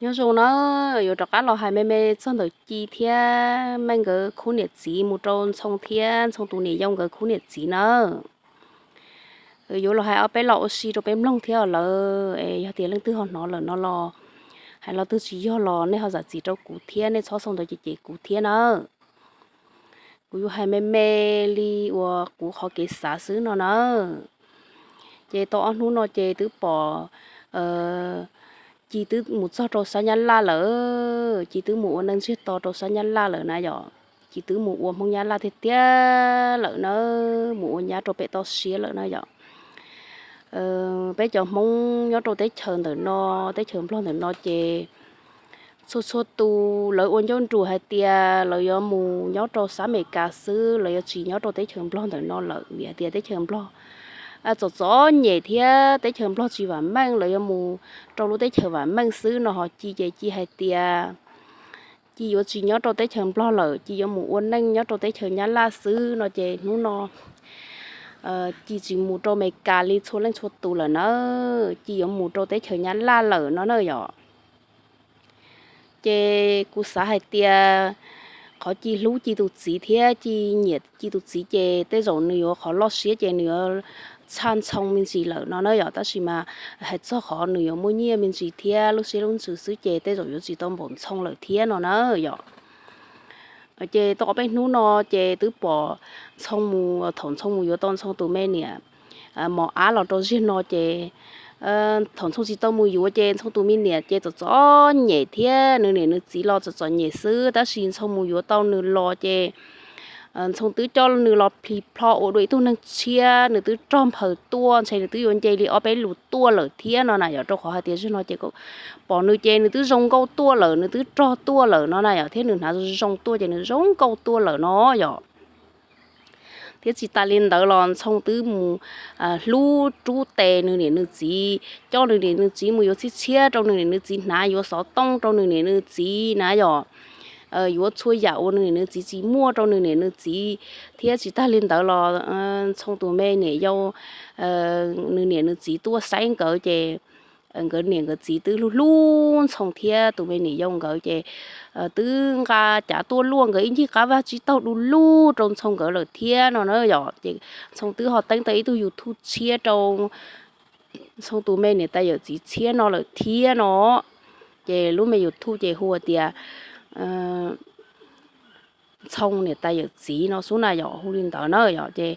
Nyob zoo na, yuav rov qab los hais me me txog ntawm Ci thiab Meej nkawd khub niam txiv mus rau Ntxhoo thiab Ntxhoo tus niam yau nkawd khub niam txiv nawb. Yuav los hais ob peb lo ua si rau peb mloog thiab lawm, yog tias leej twg ho hnov lawm no los hais lo twg tsis yog los nej ho zam txim rau kuv thiab nej txhob xav ntawd cem cem kuv thiab nawb. Kuv yuav hais me me li uas kuv qhov kev xav xwb no nawb. Ces tau ob hnub no ces twb pom Ci twb mus txog rau sab Nyab Laj lawm, Ci twb mus ua neej ntsiag to rau sab Nyab Laj lawm na yom. Ci twb mus ua Hmoob Nyab Laj tiag tiag lawm na, mus ua nyab rau pem toj siab lawm na yom. Peb cov Hmoob nyob rau teb chaws ntawm no, teb chaws Nplog ntawm no ces txhua txhua tus lawv ua ncauj nruas hais tias lawv yuav mus nyob rau sab Amelikas xwb, lawv yuav tsis nyob rau teb chaws Nplog ntawm no lawm vim hais tias teb chaws Nplog txom txom nyem thiab teb chaws Nplog tsis vam meej, lawv yuav mus rau lub teb chaws vam meej xwb no. Ho Ci ces Ci hais tias Ci yuav tsis nyob rau teb chaws Nplog lawm, Ci yuav mus ua neej nyob rau teb chaws Nyab Laj xwb no. Ces hnub no Ci tsis mus rau Amelikas li txhua leej txhua tus lawm na, Ci yuav mus rau teb chaws Nyab Laj lawm no na yom. Ces kuv xav hais tias qhov Ci hlub Ci tus txiv thiab Ci nyiam Ci tus txiv ces tej zaum nws yuav qhov loj siab ces nws yuav tshaj Ntxhoo me ntsis lawm no na yom. Tab sis mas hais txog qhov nws yuav muaj nyiaj me ntsis thiab lub siab lub ntsws xwb ces tej zaum yuav tsis tau npaum Ntxhoo lawm thiab no na yom. Ces tau ob peb hnub no ces twb pom Ntxhoo mus, thaum Ntxhoo mus yuav tau Ntxhoo tus me niam mos ab los rau ziag no ces thaum Ntxhoo tsis tau mus yuav ces Ntxhoo tus me niam ces txom txom nyem thiab nws niam nws txiv los txom txom nyem xwb, tab sis Ntxhoo mus yuav tau nws los ces Ntxhoo twb coj nws los plhis plho ua dua ib tug neeg tshiab, nws twb rog nphaws tuaj, ntshe nws twb yuav nce li ob peb lus tuaj lawm thiab no na yom. Rau qhov hais tias ziag no ces pom nws ces nws twb zoo nkauj tuaj lawm, nws twb rog tuaj lawm no na yom, thiab nws hnav zoo tuaj ces nws zoo nkauj tuaj lawm no yom. Thiab tsis tas li ntawd los Ntxhoo twb mus hlub rub tes nws niam nws txiv, coj nws niam nws txiv mus yuav txhib txhiab rau nws niam nws txiv hnav, yuav xov tooj rau nws niam nws txiv na yom, yuav txhua yam uas nws niam nws txiv tsis muaj rau nws niam nws txiv. Thiab tsis tas li ntawd los Ntxhoo tus me niam yau, nws niam nws txiv tuaj saib nkawd ces nkawd niam nkawd txiv twb hlub hlub Ntxhoo thiab tus me niam yau nkawd ces twb nqa cav tuaj luaj nkawd ib ncig qab vaj tsib taug du lug rau Ntxhoo nkawd lawm thiab no na yom. Ces Ntxhoo twb ho teeb tau ib tug YouTube tshiab rau Ntxhoo tus me niam tais yawm txiv tshiab no lawm thiab no. Ces lub me YouTube ces hu tias Ntxhoo niam tais yawm txiv no xwb na yom, hu li ntawd na yom. Ces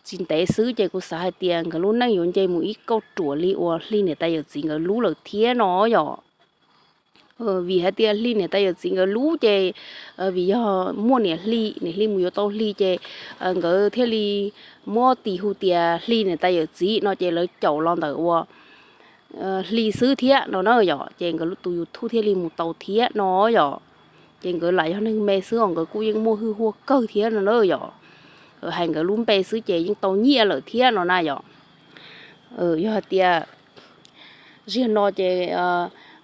tsis ntev xwb ces kuv xav hais tias nkawd lub neej yuav nce mus ib kauj ruam li uas Hli niam tais yawm txiv nkawd lub lawm thiab no yom. Vim hais tias Hli niam tais yawm txiv nkawd lub ces vim yog muaj niam Hli, niam Hli mus yuav tau Hli ces nkawd thiaj li muab tis hu tias Hli niam tais yawm txiv no ces lawv caum los ntawm uas Hli xwb thiab no na yom. Ces nkawd tus YouTube thiaj li mus tau thiab no yom. Ces nkawd lam yog neeg me xwb os, nkawd kuj yeej muaj hwj huaj kawg thiab no na yom. Hais nkawd lub npe xwb ces yeej tau nyiaj lawm thiab no na yom. Yog hais tias ziag no ces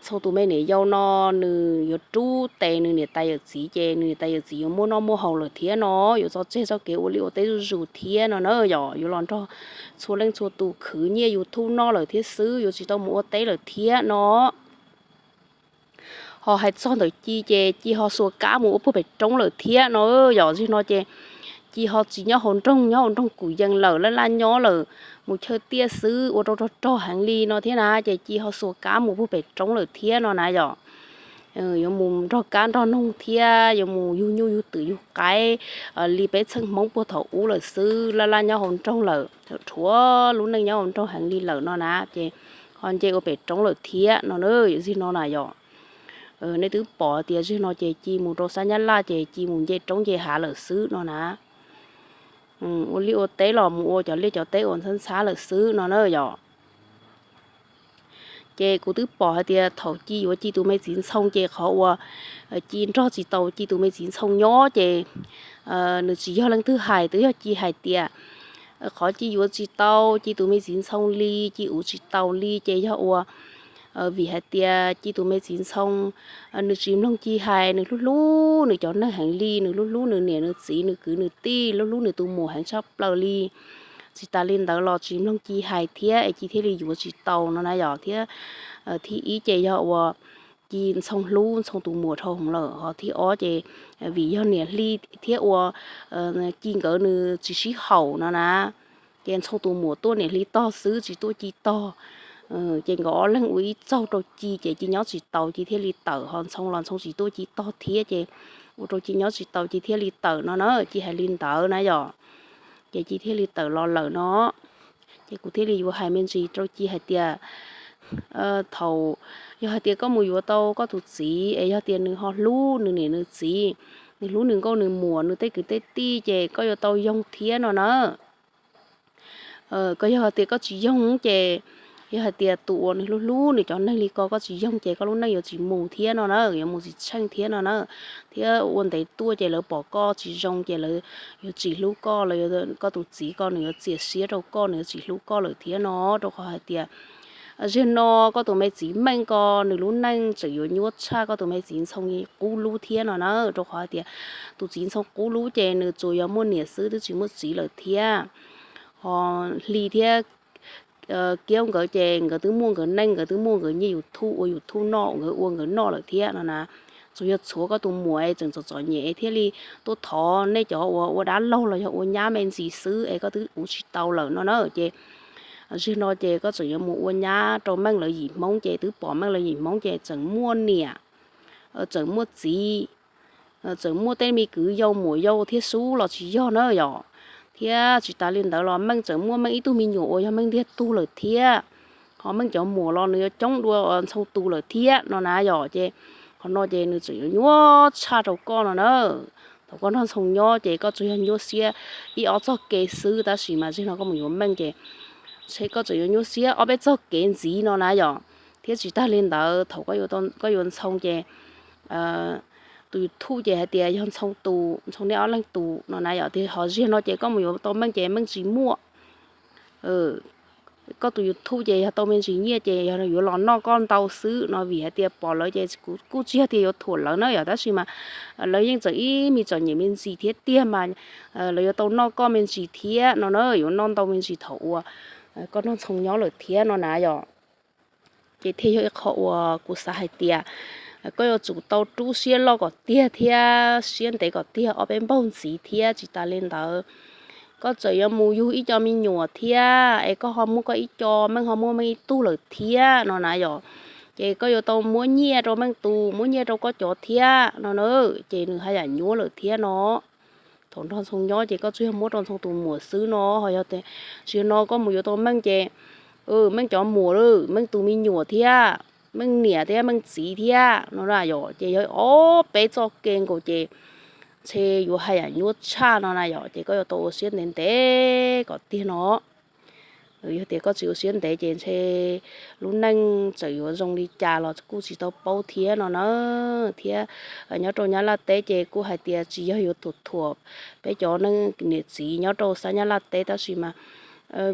Ntxhoo tus me niam yau no nws yuav rub tes nws niam tais yawm txiv ces nws niam tais yawm txiv yuav muaj noj muaj haus lawm thiab no, yuav tso tseg txoj kev ua liaj ua teb zuj zus thiab no na yom. Yuav los nrog txhua leej txhua tus khwv nyiaj YouTube noj lawm thiab xwb, yuav tsis tau mus ua teb lawm thiab no. Ho hais txog ntawm Ci ces Ci ho xuas kab mus ua puag pem roob lawm thiab no yom. Ziag no ces Ci ho tsis nyob hauv nroog, nyob hauv nroog kuj yees lawm, laj laj nyob lawm, mus chaw tiaj xwb ua rau rog rog heev li no thiab na. Ces Ci ho xuas kab mus puag pem roob lawm thiab no na yom. Yuav mus nrog kab nrog noog thiab yuav mus yug nyuj yug twm yug qaib li peb txheej Hmoob puag thaum ub lawm xwb, laj laj nyob hauv nroog lawm, rhuav lub neej nyob hauv nroog heev li lawm no na. Ces ho nce ua pem roob lawm thiab no na, ziag no na yom. Nej twb pom tias ziag no ces Ci mus rau sab Nyab Laj ces Ci mus nce roob nce hav lawm xwb no na. Ua liaj ua teb los mus ua cov liaj cov teb uas ntxhab ntxhab lawm xwb no na yom. Ces kuv twb pom hais tias thaum Ci yuav Ci tus me txiv Ntxhoo ces qhov uas Ci nrog tsis tau Ci tus me txiv Ntxhoo nyob ces nws tsis yog leej twg hais, twb yog Ci hais tias qhov Ci yuav tsis tau Ci tus me txiv Ntxhoo li, Ci uv tsis taus li ces yog ua vim hais tias Ci tus me txiv Ntxhoo nws tsis mloog Ci hais, nws hlub hlub nws cov neeg heev li, nws hlub hlub nws niam nws txiv nws kwv nws tij, hlub hlub nws tus muam heev tshaj plaws li. Tsis tas li ntawd los tsis mloog Ci hais thiab es Ci thiaj li yuav tsis tau no na yom. Thiab thib ib ces yog uas Ci Ntxhoo hlub Ntxhoo tus muam dhau heev lawm, ho thib ob ces vim yog niam Hli thiab ua Ci nkawd nws tsis sib haum no na, ces Ntxhoo tus muam tuaj niam Hli tog xwb tsis tuaj Ci tog. Ces nkawd ob leeg ua ib txaug rau Ci ces Ci nyob tsis taus Ci thiaj li tawm, ho Ntxhoo los Ntxhoo tsis tuaj Ci tog thiab ces ua rau Ci nyob tsis taus Ci thiaj li tawm no na, Ci hais li ntawd na yom. Ces Ci thiaj li tawm los lawm no. Ces kuv thiaj li yuav hais me ntsis rau Ci hais tias thaum yog hais tias koj mus yuav tau koj tus txiv es yog tias nws ho hlub nws niam nws txiv, nws hlub nws nkauj nws muam nws tej kwv tej tij ces koj yuav tau yoog thiab no na. Koj yog hais tias koj tsis yoog ces yog hais tias tus uas nws hlub hlub nws cov neeg li ko koj tsis yoog ces koj lub neej yuav tsis mus thiab no na, yuav mus tsis tsheej thiab no na. Thiab ua ntev tuaj ces lawv pom koj tsis zoo ces lawv yuav tsis hlub koj, lawv koj tus txiv koj nws yuav txias siab rau koj, nws yuav tsis hlub koj lawm thiab no. Rau qhov hais tias ziag no koj tus me txiv Meej ko nws lub neej tseem yuav nyuaj tshaj koj tus me txiv Ntxhoo qub lub thiab no na, rau qhov hais tias tus txiv Ntxhoo qub lub ces nws tsuas yog muaj niam xwb twb tsis muaj txiv lawm thiab. Ho Hli thiab Kiaub nkawd ces nkawd twb muaj nkawd neej, nkawd twb muaj nkawd nyiaj YouTube ua YouTube noj, nkawd ua nkawd noj lawm thiab no na. Tsuas yog txhuav koj tus muam es tseem txom txom nyem thiaj li tuaj thov nej cov uas ua dab laug los yog ua nyab me ntsis xwb es koj twb uv tsis tau lawm no na. Ces ziag no ces koj tseem yuav mus ua nyab rau Meej lawv yim Hmoob ces twb pom Meej lawv yim Hmoob ces tseem muaj niam, tseem muaj txiv, tseem muaj tej me kwv yau muam yau thiab xwb los tsis yog na yom. Thiab tsis tas li ntawd los Meej tseem muaj Meej ib tug me nyuam uas yog Meej ntiag tug lawm thiab. Ho Meej cov muam los nws yuav coob dua Ntxhoo tus lawm thiab no na yom. Ces qhov no ces nws tseem yuav nyuaj tshaj rau koj no na. Thaum koj nrog Ntxhoo nyob ces koj tsuas yog nyuaj siab ib ob txoj kev xwb tab sis mas ziag no koj mus yuav Meej ces ntshe koj tseem yuav nyuaj siab ob peb txoj kev ntxiv no na yom. Thiab tsis tas li ntawd thaum koj yuav Ntxhoo ces tus YouTube ces hais tias yog Ntxhoo tus, Ntxhoo nej ob leeg tus no na yom. Tias ho ziag no ces koj mus yuav tau Meej ces Meej tsis muaj. Koj tus YouTube ces yog tau me ntsis nyiaj ces yog yuav los noj koj ntau xwb no vim hais tias pom lawv ces kuv kuj tsis yog tias yuav thuam lawv na yom tab sis mas lawv yeej tseem ib me txom nyem me ntsis thiab tiag mas lawv yuav tau noj koj me ntsis thiab no na, yuav noj ntau me ntsis thaum uas koj nrog Ntxhoo nyob lawm thiab no na yom. Ces thiaj yog ib qho uas kuv xav hais tias koj yuav tsum tau rub siab loj kom tiag thiab siab ntev kom tiag ob peb npaug ntxiv thiab tsis tas li ntawd koj txawm yuav mus yug ib co me nyuam thiab es koj ho muaj koj ib co, Meej ho muaj Meej ib tug lawm thiab no na yom. Ces koj yuav tau muab nyiaj rau Meej tus, muab nyiaj rau koj cov thiab no na, ces nws haj yam nyuaj lawm thiab no. Thaum nrog Ntxhoo nyob ces koj tsuas yog muab rau Ntxhoo tus muam xwb no, ho yog tias ziag no koj mus yuav tau Meej ces Meej cov muam lawm, Meej tus me nyuam thiab, Meej niam thiab Meej txiv thiab no na yom, ces yog ob peb txoj kev nkaus ces ntshe yuav haj yam nyuaj tshaj no na yom, ces koj yuav tau ua siab ntev ntev kom tiag no. Yog tias koj tsis ua siab ntev ces ntshe lub neej txawm yuav zoo li cas los kuj tsis tau paub thiab no na. Thiab nyob rau Nyab Laj teb ces kuj hais tias tsis yog yuav thuam thuam peb cov neeg niam txiv nyob rau sab Nyab Laj teb tab sis mas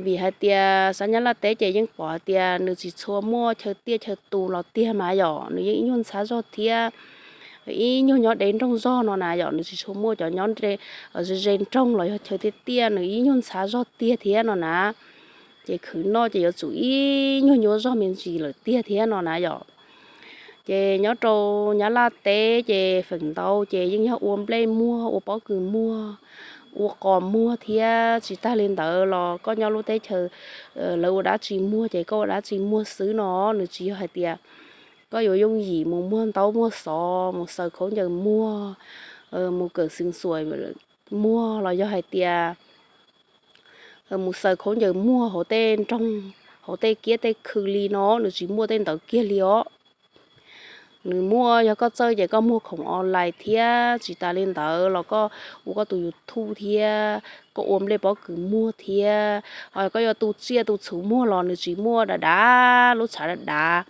vim hais tias sab Nyab Laj teb ces yeej pom hais tias nws tsis tshua muaj chaw tiaj chaw tus los tiag mas yom, nws yeej ib nyuag ntxhab zog thiab ib nyuag nyob deb nroog zog no na yom, nws tsis tshua muaj cov nyob ze ze nroog los yog chaw tiaj tiaj, nws ib nyuag ntxhab zog tiag thiab no na. Ces khwv noj ces yuav tsum ib nyuag nyuaj zog me ntsis lawm tiag thiab no na yom. Ces nyob rau Nyab Laj teb ces feem ntau ces yeej yog ua nplej muag, ua pob kws muag, ua qos muag thiab tsis tag li ntawd los koj nyob lub teb chaws lawv ua dab tsi muag ces koj ua dab tsi muag xwb no, nws tsis yog hais tias koj yuav yooj yim mus muag ntaub muag xov, mus xaws khaub ncaws muag, mus kawm xeev xuam muag los yog hais tias mus xaws khaub ncaws muag hauv tej nroog, hauv tej kiab tej khw li no, nws tsis muaj tej ntawd kiag li os. Nws muaj, yog koj txawj ces koj muag khoom online thiab tsis tas li ntawd los koj ua koj tus YouTube thiab koj ua nplej pob kws muag thiab. Ho koj yuav tu tsiaj tu txhuv muag los nws tsis muaj dav dav, lub tshav dav dav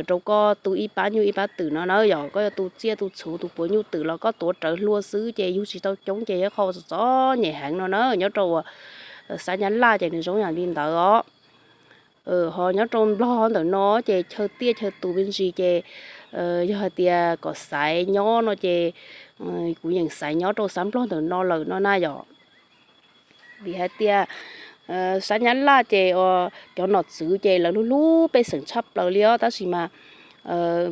rau koj tu ib pab nyuj ib pab twm no na yom. Koj yuav tu tsiaj tu txhuv tu puav nyuj twm los koj tuav rawv hlua xwb ces yug tsis tau coob ces yog qhov txom txom nyem heev no na. Nyob rau uas xav Nyab Laj ces nws zoo yam li ntawd os. Ho nyob rau Nplog ntawm no ces chaw tiaj chaw tus me ntsis ces yog hais tias kom xaiv nyob no ces kuv yeem xaiv nyob rau xav Nplog ntawm no lawm no na yom. Vim hais tias Sab Nyab Laj ces ua cov nom tswv ces lawv hlub hlub pej xeem tshaj plaws li os, tab sis mas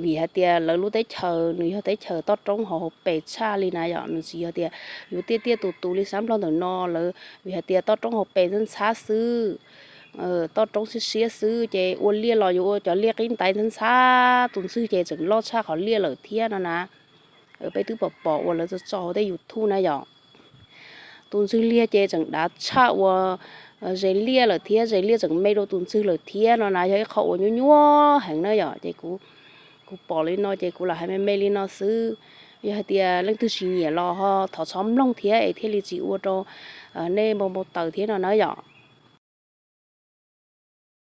vim hais tias lawv lub teb chaws nws yog teb chaws toj roob hauv hauv pes tshaj li na yom, nws tsis yog tias yuav tiaj tiaj tus tus li sab Nplog ntawm no lawv, vim hais tias toj roob hauv pes ntxhab ntxhab xwb, toj roob siab siab xwb ces ua liaj los yuav ua cov liaj qib ntaiv ntxhab ntxhab, tus ntxwg ces tseem loj tshaj qhov liaj lawm thiab no na. Peb twb pom pom uas lawv tso tso hauv tej YouTube na yom. Tus ntxwg liaj ces tseem dav tshaj ua zes liaj lawm thiab, zes liaj tseem me rau tus ntxwg lawm thiab no na, yog ib qho uas nyuaj nyuaj heev na yom. Ces kuv pom li no ces kuv lam hais me me li no xwb. Yog hais tias leej twg tsis nyiam los ho thov txhob mloog thiab es thiaj li tsis ua rau nej npau npau taws thiab no na yom.